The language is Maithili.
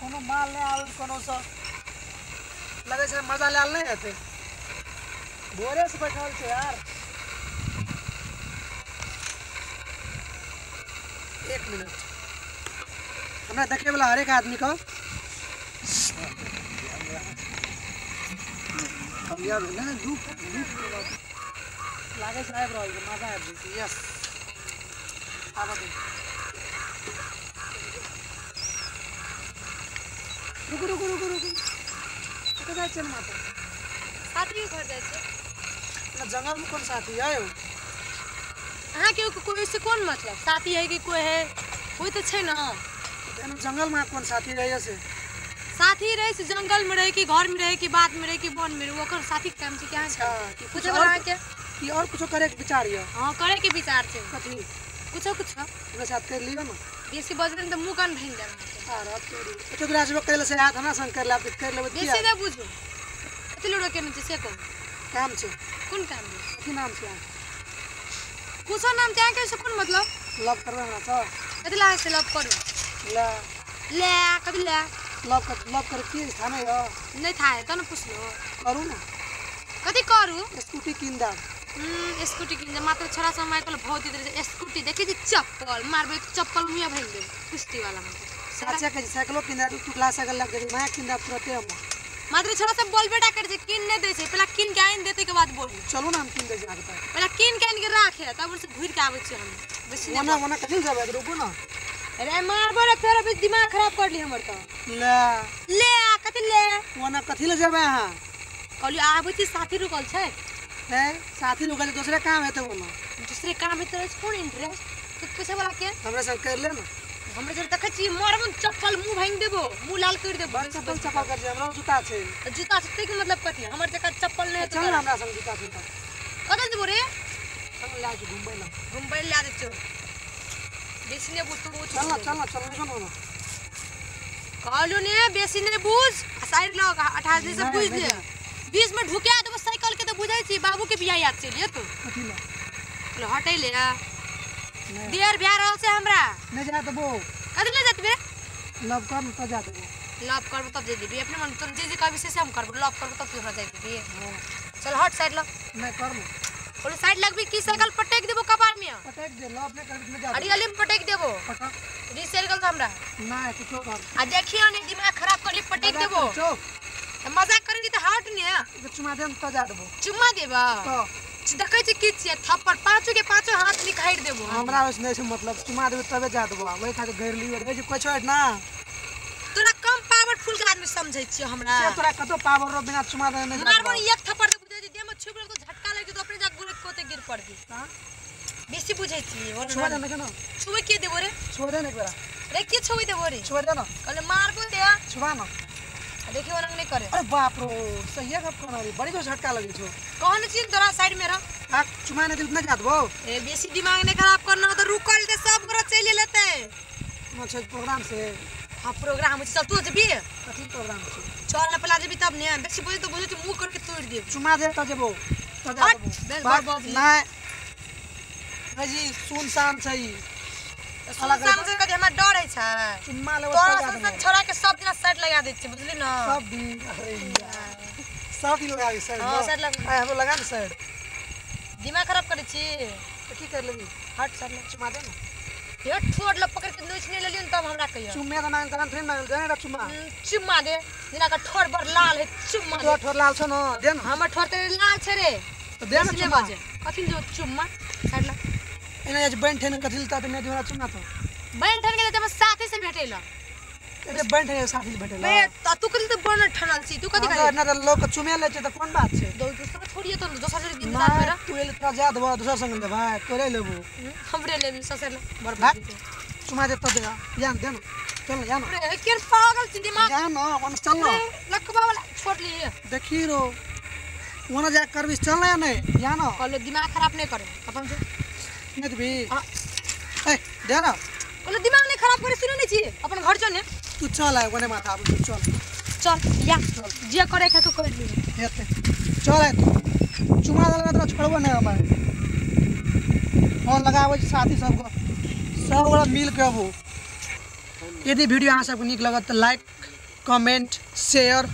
कोनो माल नहि आबै कोनो सँ लगै छै मजा लायल नहि हेतै। भोरे से बैठल छै यार। एक मिनट, हमरा देखे वाला हरेक आदमी को लागै छै आबि रहल छै, मजा आबि जेतै। यस आबऽ दे। रुकू रुकू रुकू रुकू, कतऽ जाइ छियै माता? साथी घर जाइ छै। जंगलमे कोन साथी है? अहाँके कोइ से कोन मतलब? साथी है कि कोइ है, कोइ तऽ छै ने। जंगलमे कोन साथी रहै से? साथी रहै से जंगलमे रहै कि घरमे रहै कि बादमे रहै कि वनमे रहै, ओकर साथीके काम छै। कि अहाँके पूछे अहाँके कि और कुछो करैके विचार यऽ? हाँ करैके विचार छै। कथी? कुछो कुछो हमरा साथ कर लिअ ने। बेसी बजबै तऽ मुँह कान भाङि जायब। एते दूर जेबो करै से हाथ हमरा संग कर लेब, कर लेबै। बेसी नहि बुझू, कथी लए रोकेने छै से कहू। काम छै। कोन काम छै? कथी नाम छै? कुछो नाम छै अहाँके से कोन मतलब? लव करबै हमरा सँ? कथी लए से लव करू? ले ले कथी लए लव कर? लव कर की थाने यऽ? नहि था है तब ने पुछलहुँ। करू ने। कथी करू? स्कूटी कीन देब। स्कूटी कीन देब। मात्र छोड़ा सब आइ काल्हि बहुत दैत रहै छै स्कूटी। देखै छी चप्पल मारबै चप्पल मुँहे भाङि देब कुश्ती वाला। साचे कहै छी साइकिलो कीन देब, टुटला साइकिल लए कऽ नया कीन देब तुरते हम। मात्र छोड़ा सब बोलबे टा करै छै, कीन नहि दै छै। पहिले कीन के आनि देतै के बाद बोलू। चलू ने हम कीन दै छी अहाँके। पहिले कीन के आनि के राखे तब ओहिसँ घुरि के आबै छी हम। बेसी ओना ओना कथी जेबै? रुकू ने। अरे मारबो रे फेर अभी दिमाग खराब कर ली हमर तऽ। ले ले कथी ले? ओना कथी ले जेबै अहाँ? कहलियै आबै छी साथी रुकल छै। है साथी रुकल छै, दोसरे काम हेतै। ओना दूसरे काम हेतै कोन इंटरेस्ट? तो पूछे वाला के हमरा संग कर ले ने। हमरे जब देखै छी मारबो चप्पल मुँह भाङि देबो, मुँह लाल कर देबो। चप्पल चप्पल कर हमरा जूता छै। जूता छै तै के मतलब कथी? हमर जकाँ चप्पल नहि हेतै। चल ने हमरा संग जूता छै तऽ। कतऽ जेबो रे? चल लए जो घुमबै लए। घुमबै लए दै छियौ। बेसी नहि बुझ तू। चल ने चल ने चल ने। कहलू ने बेसी नहि बुझ, साइड लग 18 दिन से बुझ ले। 20 में ढुका देबो साइकिल के तऽ बुझै छी बाबू के बियाह याद चलि तू। कथी लए? हटै ले देर भए रहल छै हमरा। नहि जा देबो। कथी लए जेतबे? लव कर तब जा देबो। लव करबो तब जे देबी अपने मन। तोर जे जे कहबी से हम करबो। लव करबो तब तू हमरा जाय देबी। चल हट साइड लग। नहि कर ने। बोलो साइड लगबी की साइकिल पटक देबो कपार में। पटक दे। लव नहि करबी त जा। अरे अली में पटक देबो। पटक रिसेल गल हमरा नहि कुछो कर। आ देखियो ने दिमाग खराब कर ली पटक देबो। चुप मजाक करी त हट ने। चुमा देम त जा देबो। चुमा देबा त देखै छी की छियै थप्पड़ पाँचो के पाँचो हाथ निखारि देबो। हमरा ओइसे नहि छै मतलब। चुमा देबै तबे जा देबो। वही खातिर घेर लियो देखै छी कोइ छोड़ ना। तोरा कम पावरफुल के आदमी समझै छियै हमरा। से तोरा कतो पावर रो बिना चुमा देने नहि। मारबो एक थप्पड़ त बुझै छी देह में छुपि तो झटका लागि जेतौ अपने जा गुरे कोते गिर पड़बी। हां बेसी बुझै छी। छुआ दे ने। छुए के देबो रे? छुआ दे ने एक बेरा। रे के छुए देबो रे? छुआ दे ना। कहले मारबो दे। छुआ ना। देखियो ओना नहि करे। अरे बाप रो सही गप कहना रे, बड़ी जो झटका लगै छौ। कहने छी तोरा साइड में रह। आ चुमा नहि देल त जा देबो। ए बेसी दिमाग नहि खराब करना त रुकल ते सब गोरा चलि लेतै। अच्छा प्रोग्राम से? हां प्रोग्राम छै। चल तू जेबी? कथी प्रोग्राम छै? चल ना पला जेबी तब ने। बेसी बुझै त बुझै मुँह करके तोड़ि देब। चुमा दे त जेबो त जा देबो। नहि जी सुनसान छै। सुनसान छै कथी हमरा डर होइ छै। चुम्मा लेबो तोरा सन छोरा के सब दिना साइड लगा दै छियै बुझली न। सब दिन? अरे यार सब दिन लगाबी साइड। हां साइड लगा। आइ हमरो लगा ने साइड। दिमाग खराब करै छी त की कर लेबी? हट साइड लग। चुमा दे ने। हे ठोर लग पकड़ के नोच नै लेलियन तब हमरा कहियो। चुम्मे त मांग तखन थोड़ी मांगल दे ने चुम्मा। चुम्मा दे जेना के ठोर बड़ लाल है चुम्मा दे। तोर ठोर लाल छौ न दे न। हमर ठोर त लाल छै रे त दे ने चुम्मा। कथी दे चुम्मा? साइड लग। एना जे बन ठेन कथी लता त नहि हमरा चुम्मा तो। बन ठन के त साथी से भेटेला। ए बन ठन साथी से भेटेला। बे त तू कथी त बन ठनल छी तू कथी करे? ना त लोग के चुमे ले छै त कोन बात छै? दोसर छोड़िए त दोसर से इंतजार मेरा। तू एले तोरा जा देबो दोसर संग लेबै तोरे लेबो। हमरे लेबी ससुर बड़ भाग। चुमा दे त दे जान दे न। चल जा न। रे के पागल छी दिमाग। जा न ओन चल न। लखबा वाला छोड़ ली। देखी रो ओना जा करबी चल ना नहीं जा न। कहलो दिमाग खराब नहीं करे अपन से नहीं देबी। ए दे ना। कहलो दिमाग नहीं खराब करे सुनै नहीं छी अपन घर चल ने। तू चल आइ ओने माथा आबू चल चल या जे करे के तू कर ली हेते चल आइ तू चुमा देला तोरा छोड़बो नहीं हमरा। फोन लगाबै साथी सबको सब गोरा मिल के अबू। यदि वीडियो अहाँ सबके नीक लगत तऽ लाइक कमेंट शेयर।